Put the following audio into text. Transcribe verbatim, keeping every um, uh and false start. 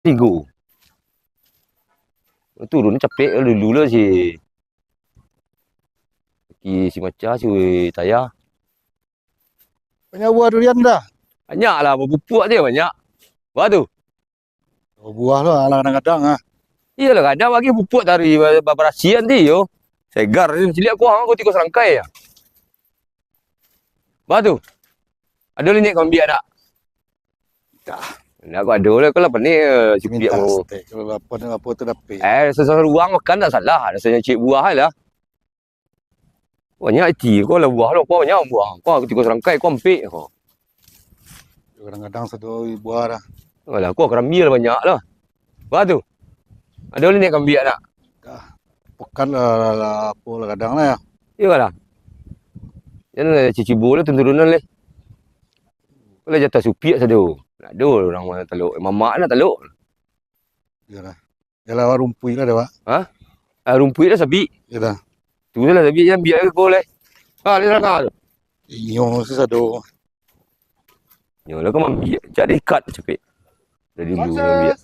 tigo. Turun capek dulu lah si, si Maca, si Taya. Banyak buah durian dah? Banyak lah, bapupuak dia banyak. Bah tu. Oh, buah lo lah kadang-kadang ah. Iyolah, kadang bagi pupuak tadi ba-, babarasian ti yo. Segar ni, ciliak kuah aku tigo sarangkai ya. Bah tu. Ado linek kau ambiak nak? Dah. Nak kau ado lah, kau lah panik, eh, sipiak. Minta mau. Kalau lapar, lapar tu dapik. Eh, sesuai ruang makan tak salah. Rasanya cik buah lah. Banyak iti, kau lah buah lo, kau banyak buah. Kau tigo sarangkai, kau ampek kau. Kadang-kadang sado buah dah. Alah, kau karambia lah banyak lah. Bah tu. Ado linek kau ambiak nak? Dah. Pekan lah, lah, lah, apo lah kadang lah ya. Iyo lah. Jan lah cicibo lah turunan leh. Kau lah jatah supiak sado. Ado urang talok. Mamak nak talok. Iyolah. Jalan rumpuik lah dah, Pak. Ha? Ah, rumpuik lah sabik. Iyolah. Tu lah sabik jan ambiak ke kau leh. Ha, dia sana tu. Inyo sasado. Nyo lah kau ambiak. Cari ikat capek. Dari dulu ambiak.